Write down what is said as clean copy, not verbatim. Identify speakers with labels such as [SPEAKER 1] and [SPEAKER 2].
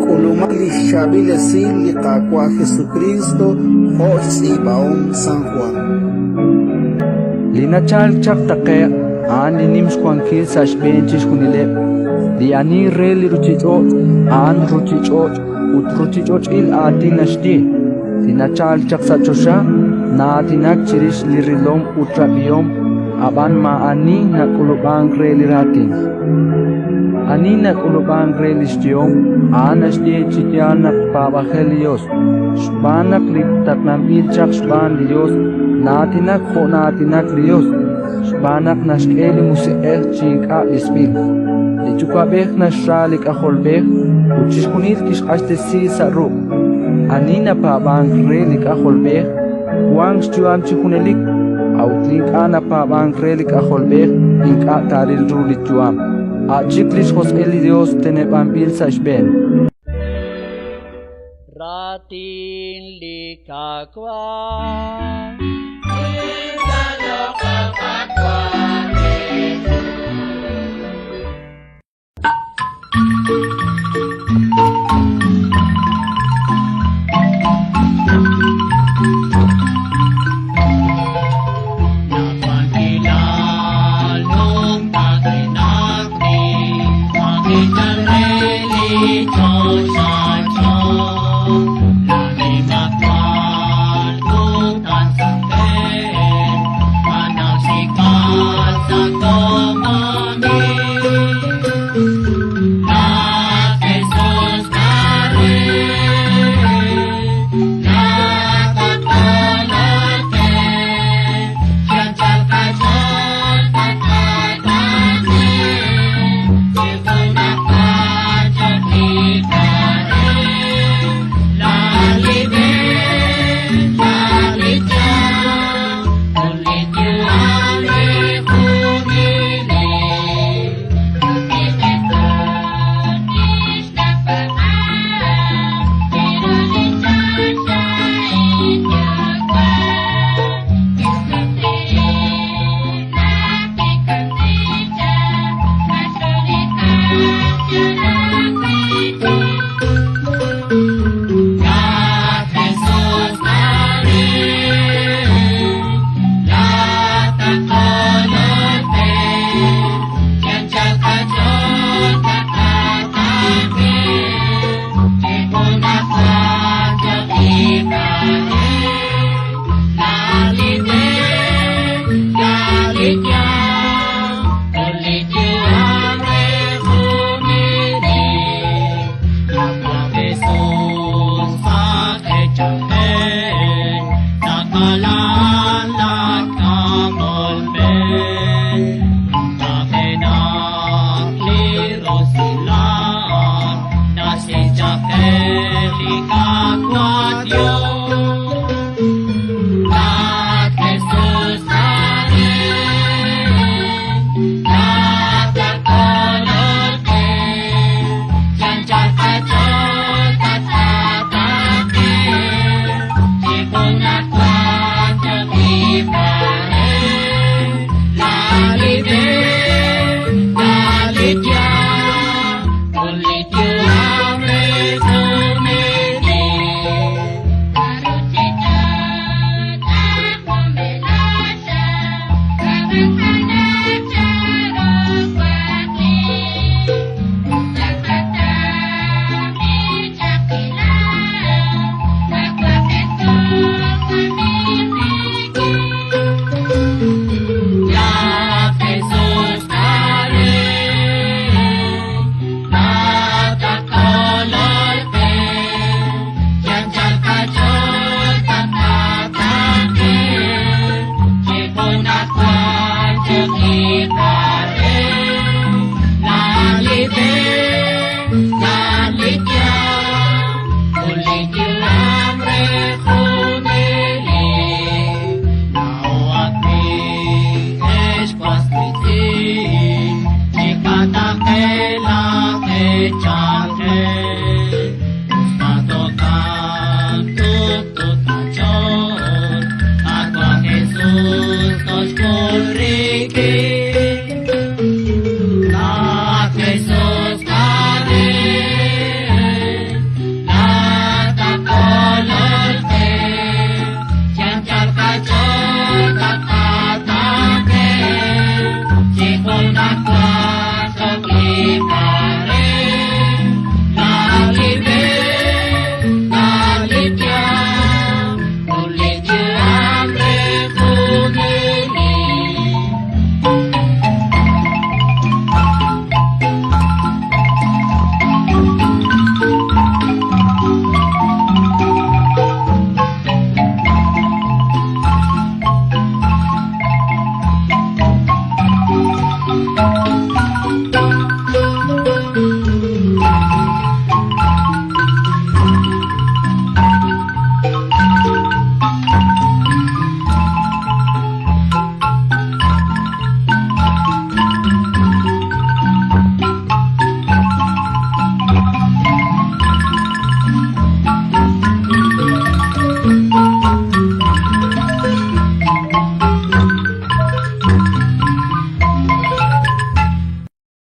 [SPEAKER 1] K'ulumaq li xchaab'il esil li Qaawa' Jesukriist jo' xtz'iib'ahom San Jwan.
[SPEAKER 2] Li nachalk chaq taqe'q a'an li nim xwankil sa' xb'een chixjunileb'. Li ani re li ruuchich'och' a'an ruuchich'och' ut ruuchich'och'il aatin naxye. Li nachalk chaq sa' choxa na'aatinak chirix li rilom ut rab'ihom, ab'an maa'ani nak'ulub'ank re li raatin. Ani nak'ulub'ank re li xyehom, a'an naxye chi yaal naq paab'ajel li Yos, xb'aan naq li taqlanb'il chaq xb'aan li Yos na'aatinak jo' na'aatinak li Yos, xb'aan naq naxk'e li Musiq'ej chi ink'a' b'isb'il. Li Yuwa'b'ej naxra li K'ajolb'ej ut chixjunil kixq'axtesi sa' ruq'. Ani napaab'ank re li K'ajolb'ej, wank xyu'am chi junelik, a'ut li ink'a' napaab'ank re li K'ajolb'ej ink'a' taaril ru li yu'am, a' chik li xjosq'il li Yos teneb'anb'il sa' xb'een.
[SPEAKER 3] Raatin li Qaawa'.